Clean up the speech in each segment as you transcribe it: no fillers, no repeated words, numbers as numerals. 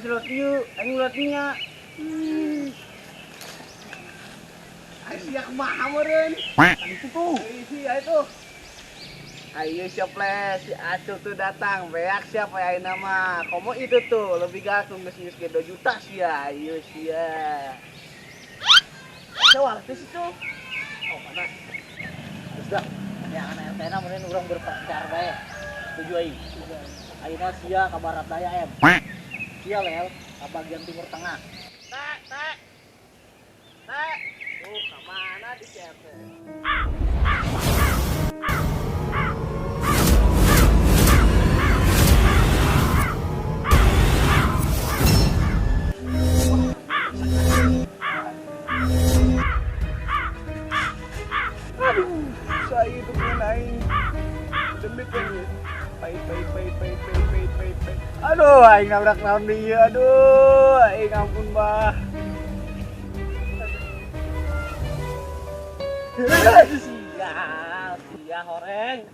Aing lewat ieu, aing lewat dinya. Aing sia kumaha meureun? Itu tuh. Sia itu. Ayo siap le, si Acul tuh datang, beak siapa ya nama. Komo itu tuh lebih galak tuh geus geus 2 juta sia. Ayo sia. Coba sih itu. Oh panas. Terus dah, yang anak RT na meureun urang berpacar bae. Setuju aing. Ayeuna sia ka barat daya em. Sia lel ka bagian timur tengah. Tek tek. Tek. Tuh ka mana di si RT? Aduh, saya itu aing demi pengen pai pai pai pai pai pai pai pai. Aduh, aing nabrak naon deui, aduh, aing ampun bah. Sial, sia horeng.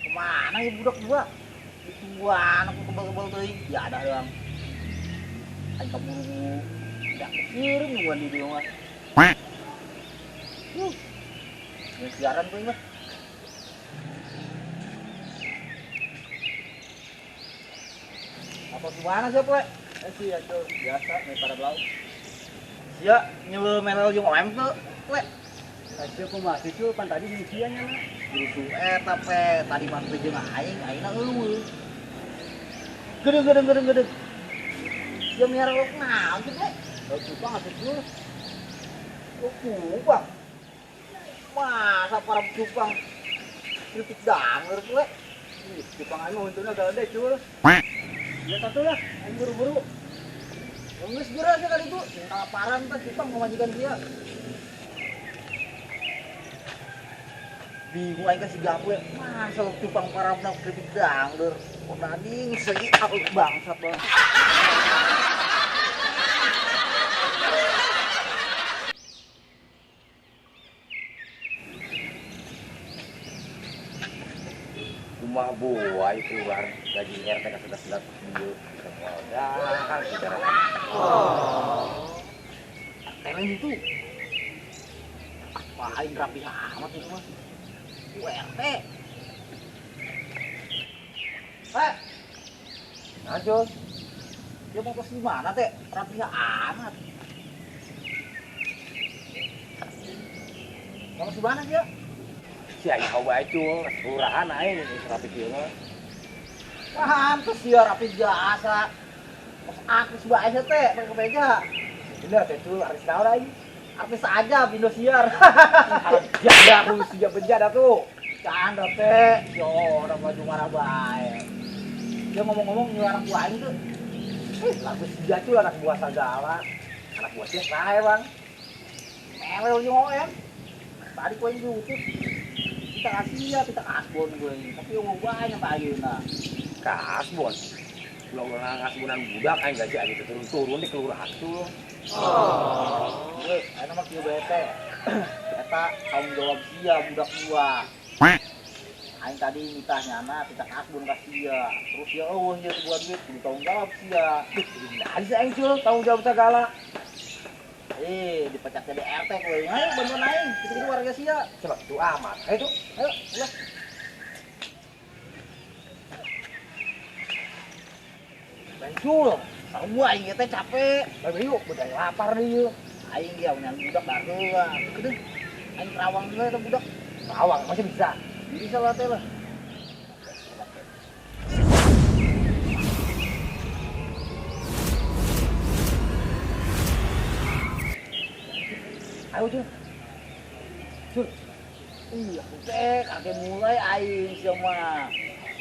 Kemana ya budak gua? Ditungguan aku kebal-kebal teuing. Ya ada doang. Aing keburu. Udah kekirim nungguan di dia mah. Geus siaran teuing mah. Apa gimana sih, Pak? Sih ya tuh biasa main para belau. Sia nyeuleuh melel jeung OM teu, Le. Sia kumaha sih cuy, pan tadi di sia nya. Justru eta pe tadi mah teu jeung aing, aingna eueuh. Gedeng gedeng gedeng gedeng. Sia miara lauk naon sih, Le? Lauk cupang atuh cuy. Lauk cupang. Masa para cupang kritik danger, Le? Ih, cupang aing mah untungna gede, cuy. Ya satu lah, aing buru-buru. Geus geura sih kali itu, sing kalaparan teh cupang pamajikan dia. Bingung aing kasih gawe, masa cupang parabna kritik dangder. Kok dading segi aku bangsat banget. Kumaha buai keluar gaji RT ka 11 minggu. Modal bicara. Oh. RT lain itu. Ah, paling rapi amat itu mah. URT. Pak. Nah, Jul. Dia mau ke mana teh? Rapi amat. Mau ke mana dia? Si aing hawa Jul, kelurahan aing geus rapi kieu mah. Pantes sia rapi jasa. Kos artis bae sia teh pakai kemeja. Bener teh Jul, artis naon aing? Artis aja Indosiar. Ya aku sia bejat atuh. Canda teh, yo orang baju marah bae. Dia ngomong-ngomong nyuruh anak buah aing tuh. Lagu sia Jul anak buah sagala. Anak buah sia sae, Bang. Melel jeung OM. Tadi ku aing diutus. Kita kasih ya, kita kasbon gue ini. Tapi yang banyak ayeuna. Kasbon. Ulah-ulah kasbonan budak aing gaji aing teh turun-turun di kelurahan tuh. Oh. Geus, ayeuna mah kieu bae teh. Eta tanggung jawab sia budak gua. Aing tadi nitah nyana, titah kasbon ka sia. Terus sia eueuh ieu buat duit kudu tanggung jawab sia. Nah, sih aing Cul, tanggung jawab segala. Dipecat jadi RT kowe. Ayo bantuan aing, kitu warga sia. Coba kitu amat. Ayo tuh, ayo, ulah. Cul, sarua aing teh capek. Bae yuk, udah lapar nih yuk. Aing dia punya budak baru. Gede. Aing terawang juga eta budak. Terawang masih bisa. Bisa lah teh lah. Ayo Jul. Jul. Iya, teh kakek mulai aing sia mah.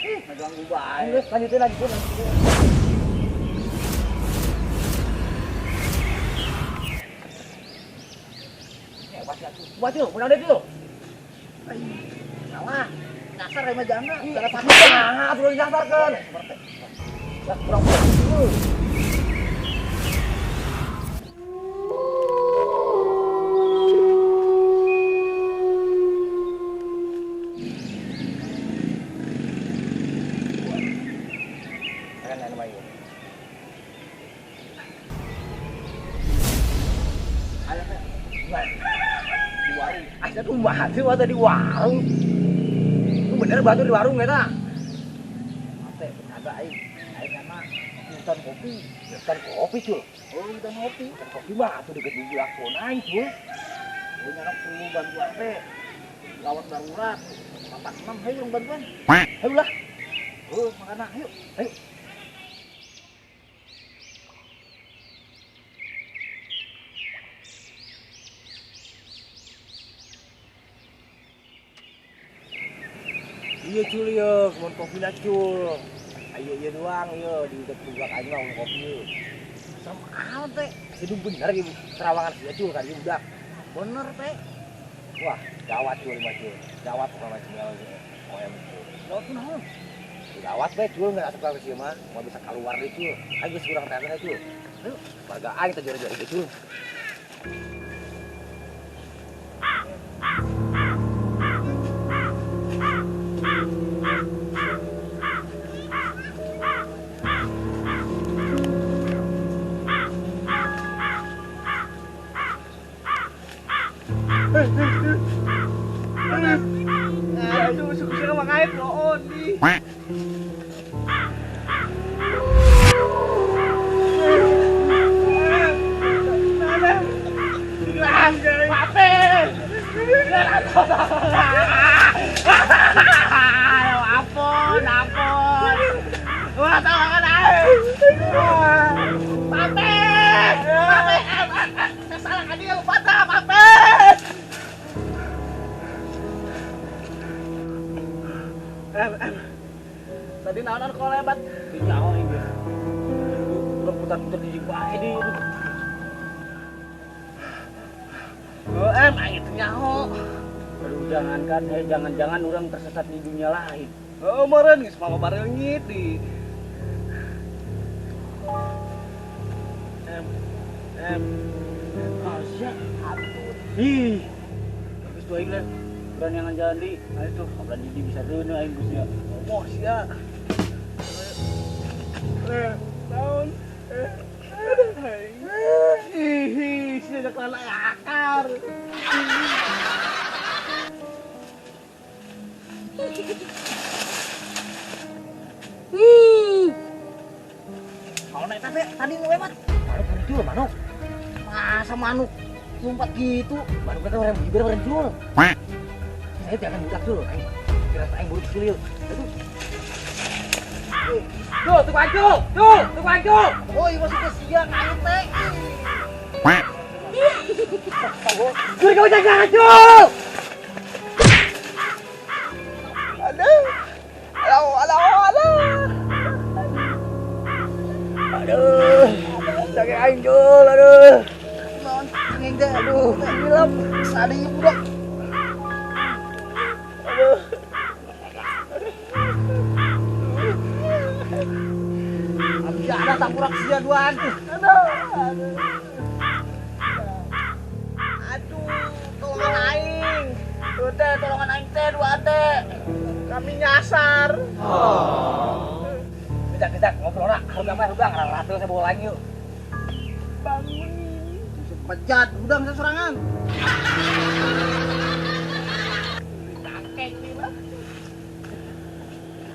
Ih, ngeganggu bae. Geus lanjutin lagi, Jul. Wah, Jul, menang deh, Jul. Salah. Nyasar emang janda. Salah satu. Nah, sudah disasarkan. Ya, kurang dulu. Sih waktu di warung, lu bener batu di warung nggak? Mate, bercanda aing, aing mah hutan kopi, hutan kopi cul. Oh hutan kopi, hutan kopi mah tuh deket bubur lakson aing cul. Lu nyarap perlu bantuan teh, gawat darurat, 46, ayo urang bantuan. Ayo lah. Oh makana, ayo, ayo. Iya cul ya, kebun kopi lah cul. Ayo iya doang iya di dekat budak aing mah kopi ieu. Serem amat teh. Itu bener ieu terawangan sia cul kan ieu budak. Bener teh. Wah, gawat cul mah cul. Gawat pokoknya mah cul. OM cul. Gawat kunaon? Gawat bae cul enggak asup ka sieu mah, moal bisa keluar deui cul. Aing geus kurang teh cul. Ayo, warga aing teh jore-jore cul. Tadi naonan kok lebat. Nyaho aing geus. Urang putar-putar di bae di. Oh, aing teu nyaho. Aduh, jangankan jangan-jangan urang tersesat di dunia lain. Oh, meureun geus mama bareungit di. Asia atuh. Ih. Geus tuh aing lah. Urang yang jalan di. Ayo tuh, kapan di bisa reuneuh aing geus nya. Moh sia. Tahun. Ih, sia kelana akar. Kalau naik teh tadi ngelewat. Manuk muncul, manuk. Masa manuk lompat gitu? Manuk kan orang bibir orang cul. Saya jangan budak dulu, aing. Kira aing buruk cul. Aduh. Tuh, tukang cul, tuh, tukang cul. Oh, iya masuk ke siang aing teh. Curi kau jangan cul. Aduh. Aduh, aduh, aduh. Aduh. Sakit aing cul, aduh. Naon cengeng teh, aduh, hilap. Sadeu budak. Aduh. Abdi ada tangkurak sia duaan. Aduh. Aduh. Aduh, tolongan aing. Tuh teh, tolongan aing teh dua teh. Kami nyasar. Oh. Bisa ngobrol nak. Harga mah harga ngarang saya bawa lagi yuk. Bangun. Pejat udang seserangan. Takek nih lah.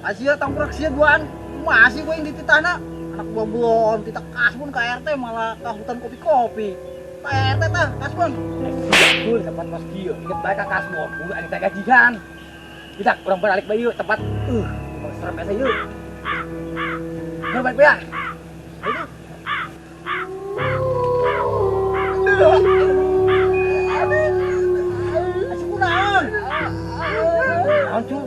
Asia tangkurak sia duaan. Masih gue yang dititahna. Anak gua belum titah kasbon ke RT malah ke hutan kopi-kopi. Pak RT tah kasbon. Betul tempat mas kieu. Inget bae ka kasbon. Udah aing teh gajian. Kita kurang balik bae yuk tempat emang serem biasa yuk. Kurang balik bae. Ayo. Asik kunaon? Naon cul?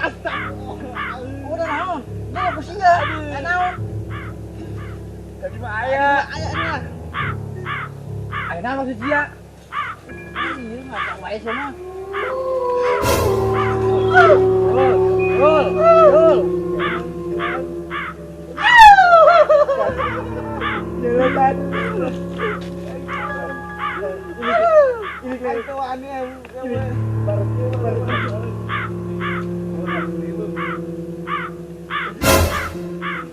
Astagfirullah. Udah naon? Dia aku sia. Naon? Tadi mah aya. Aya nya. Aya naon maksud sia? Iya, ngaca wae sia mah. Rul, rul, rul. Jalan. Ini kayak aneh. Baru.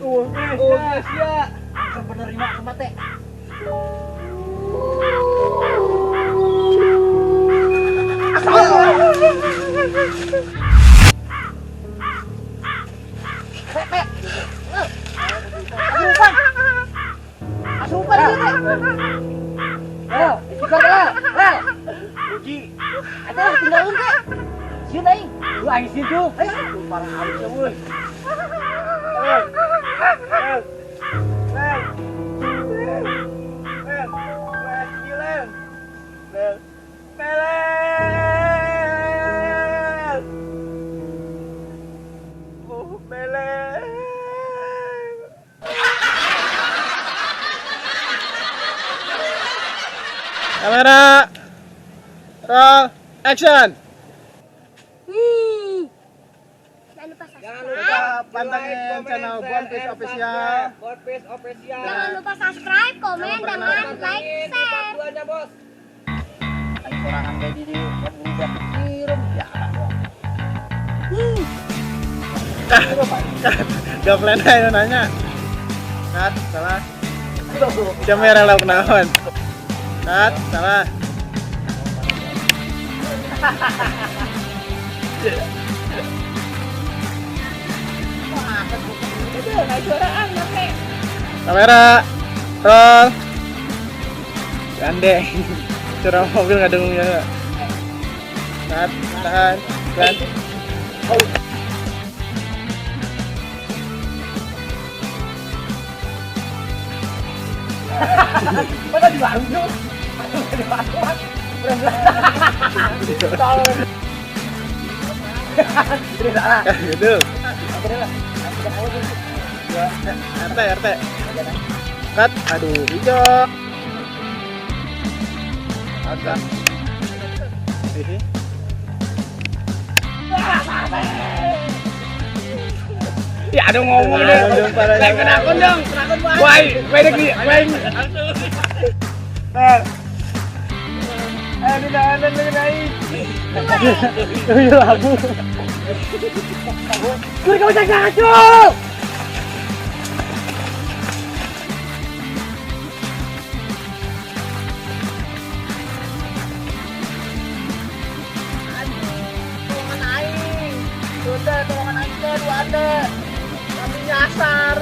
Oh, ya. Penerima sama teh. Asupan. Rel, istiqor rel, rel. Uji. Eta tinggalin teh. Sieun aing. Lu aing sieun tuh. Ayo, parah halus ya, euy. Rel. Rel. Rel. Rel. Rel. Rel. Rel. Oh, Belel. Kamera. Roll. Action. Jangan lupa subscribe. Jangan lupa pantengin channel One Piece Official. One Piece Official. Jangan lupa subscribe, komen, dan like, share. Duanya, Bos. Aing sorangan bae di dieu, berubah pikiran ya. Gak plan aja nanya. Cut, salah. Kamera lauk naon. Cut, salah. Kamera, roll. Gandeng. Curang mobil nggak dengungnya. Cut, tahan, pelan. Mana di warung tuh? Di warung. Ini salah. Gitu. RT, RT. Cut, aduh, hijau. Agak. Ini. Ya aduh ngomong deh. Saya kena akun dong. Wah, wah, wah. Eh, ini nahan, ini naik. Ini lagu. Curi kamu jangan ngacung. Tolongan aing. Sudah, tolongan aing teh dua ada. Kami nyasar.